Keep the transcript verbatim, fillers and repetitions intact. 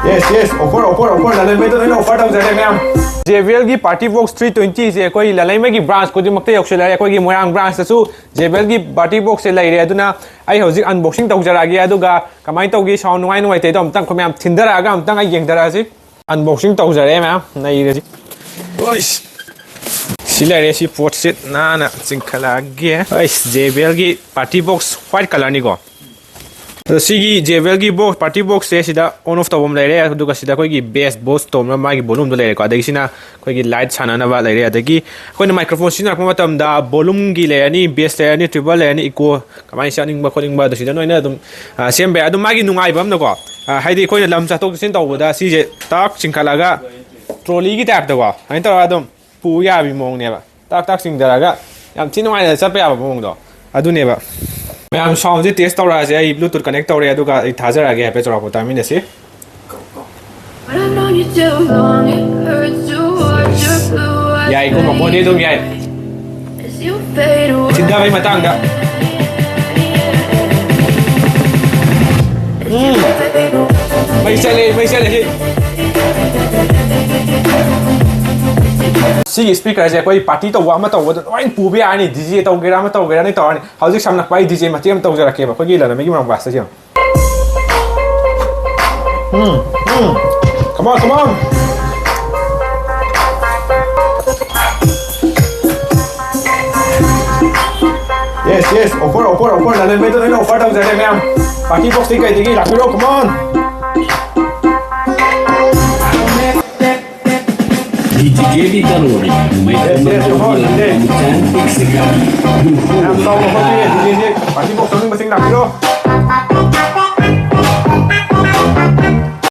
Yes, yes, offer, offer, offer, ꯂꯂꯩꯃꯩꯗ ꯂꯣꯏꯅ offer ꯇꯧꯖꯔꯦ, ꯃꯌꯥꯝ꯫ JBLꯒꯤ Party Box three twentyꯁꯦ ꯑꯩꯈꯣꯏ ꯂꯂꯩꯃꯩꯒꯤ branch ꯈꯨꯗꯤꯡꯃꯛꯇ ꯌꯧꯁꯤꯜꯂꯛꯑꯦ꯫ ꯑꯩꯈꯣꯏꯒꯤ ꯃꯣꯏꯔꯥꯡ branchꯇꯁꯨ JBLꯒꯤ Party Boxꯁꯦ ꯂꯩꯔꯦ꯫ ꯑꯗꯨꯅ ꯑꯩ ꯍꯧꯖꯤꯛ unboxing ꯇꯧꯖꯔꯛꯑꯒꯦ, ꯑꯗꯨꯒ ꯀꯃꯥꯏꯅ ꯇꯧꯒꯦ, sound ꯅꯨꯡꯉꯥꯏ ꯅꯨꯡꯉꯥꯏꯇꯦꯗꯣ ꯑꯝꯇꯪ ꯑꯩꯈꯣꯏ ꯃꯌꯥꯝ ꯊꯤꯟꯗꯔꯛꯑꯒ ꯑꯝꯇꯪ ꯑꯩ ꯌꯦꯡꯊꯔꯛꯑꯁꯤ꯫ Unboxing ꯇꯧꯖꯔꯦ ꯃꯌꯥꯝ, ꯅꯩꯔꯁꯤ꯫ ꯑꯣꯏꯁ! ꯁꯤ ꯂꯩꯔꯦ, ꯁꯤ ꯄꯣꯠꯁꯤ ꯅꯥꯟꯅ ꯆꯤꯡꯈꯠꯂꯛꯑꯒꯦ꯫ ꯑꯩꯁ, JBLꯒꯤ Party Box white colourꯅꯤꯀꯣ꯫ ꯑꯗꯣ ꯁꯤꯒꯤ JBLꯒꯤ box, Party Boxꯁꯦ ꯁꯤꯗ on off ꯇꯧꯕ ꯑꯃ ꯂꯩꯔꯦ, ꯑꯗꯨꯒ ꯁꯤꯗ ꯑꯩꯈꯣꯏꯒꯤ bass boost ꯇꯧꯅꯕ ꯃꯥꯒꯤ volumeꯗꯣ ꯂꯩꯔꯦꯀꯣ, ꯑꯗꯒꯤ ꯁꯤꯅ ꯑꯩꯈꯣꯏꯒꯤ light ꯁꯥꯟꯅꯅꯕ ꯂꯩꯔꯦ, ꯑꯗꯒꯤ ꯑꯩꯈꯣꯏꯅ microphone ꯁꯤꯖꯤꯟꯅꯔꯛꯄ ꯃꯇꯝꯗ volumeꯒꯤ ꯂꯩꯔꯅꯤ, bass ꯂꯩꯔꯅꯤ, treble ꯂꯩꯔꯅꯤ, echo ꯀꯃꯥꯏꯅ ꯆꯠꯅꯤꯡꯕ ꯈꯣꯠꯅꯤꯡꯕ ꯑꯗꯨ ꯁꯤꯗ ꯂꯣꯏꯅ ꯑꯗꯨꯝ, ꯑ, ꯁꯦꯝꯕ ꯌꯥꯏ꯫ ꯑꯗꯨ ꯃꯥꯒꯤ ꯅꯨꯡꯉꯥꯏꯕ ꯑꯃꯅꯀꯣ, ꯑ, ꯍꯥꯏꯗꯤ ꯑꯩꯈꯣꯏꯅ ꯂꯝ ꯆꯠꯊꯣꯛ ꯆꯠꯁꯤꯟ ꯇꯧꯕꯗ ꯁꯤꯁꯦ ꯇꯥꯛ ꯆꯤꯡꯈꯠꯂꯒ trolleyꯒꯤ typeꯇꯀꯣ, ꯑꯗꯨꯃꯥꯏꯅ ꯇꯧꯔꯒ ꯑꯗꯨꯝ ꯄꯨ ꯌꯥꯕꯤ ꯃꯑꯣꯡꯅꯦꯕ꯫ ꯇꯥꯛ ꯇꯥꯛ ꯆꯤꯡꯊꯔꯒ ꯌꯥꯝ ꯊꯤ ꯅꯨꯡꯉꯥꯏꯅ ꯆꯠꯄ ꯌꯥꯕ ꯃꯑꯣꯡꯗꯣ ꯑꯗꯨꯅꯦꯕ꯫ ꯃꯌꯥꯝ soundꯁꯦ test ꯇꯧꯔꯛꯑꯁꯦ꯫ ꯑꯩ Bluetooth connect ꯇꯧꯔꯦ, ꯑꯗꯨꯒ ꯑꯩ ꯊꯥꯖꯔꯛꯑꯒꯦ, ꯍꯥꯏꯐꯦꯠ ꯆꯥꯎꯔꯥꯛꯄ ꯇꯥꯃꯤꯟꯅꯁꯤ꯫ But I've known you too long, it hurts to watch your blue eyes ꯌꯥꯏꯀꯣ, ꯃꯈꯣꯟꯗꯤ ꯑꯗꯨꯝ ꯌꯥꯏ꯫ As you fade away. ꯊꯤꯟꯊꯕꯩ ꯃꯇꯥꯡꯗ꯫ ꯎꯝ꯫ ꯃꯩ ꯆꯠꯂꯦ, ꯃꯩ ꯆꯠꯂꯦ ꯁꯤ꯫ ꯁꯤꯒꯤ speakerꯁꯦ ꯑꯩꯈꯣꯏ party ꯇꯧꯕ ꯑꯃ ꯇꯧꯕꯗ ꯂꯣꯏ ꯄꯨꯕ ꯌꯥꯔꯅꯤ, DJ ꯇꯧꯒꯦꯔꯥ ꯑꯃ ꯇꯧꯒꯦꯔꯥ ꯅꯣꯏ ꯇꯧꯔꯅꯤ꯫ ꯍꯧꯖꯤꯛ ꯁꯝꯂꯛꯄ ꯑꯩ DJ ꯃꯇꯦꯛ ꯑꯃ ꯇꯧꯖꯔꯛꯀꯦꯕ, ꯑꯩꯈꯣꯏꯒꯤ ꯂꯂꯩꯃꯩꯒꯤ ꯃꯣꯏꯔꯥꯡ branchꯇ ꯌꯦꯡꯉꯣ꯫ ꯎꯝ, ꯎꯝ꯫ Come on, come on. Yes, yes, offer, offer, offer, ꯂꯂꯩꯃꯩꯗ ꯂꯣꯏꯅ offer ꯇꯧꯖꯔꯦ ꯃꯌꯥꯝ꯫ Party Boxꯇꯒꯤ ꯀꯩꯗꯒꯤ ꯂꯥꯛꯄꯤꯔꯣ, come on. DJ ꯀꯦꯕꯤ ꯀꯔꯣꯔꯤ, ꯃꯩ Yes, yes, come on, yes. ꯃꯌꯥꯝ ꯆꯥꯎꯅ ꯍꯣꯠꯄꯤꯔꯦ, DJꯁꯦ꯫ Party Box ꯂꯧꯅꯤꯡꯕꯁꯤꯡ ꯂꯥꯛꯄꯤꯔꯣ꯫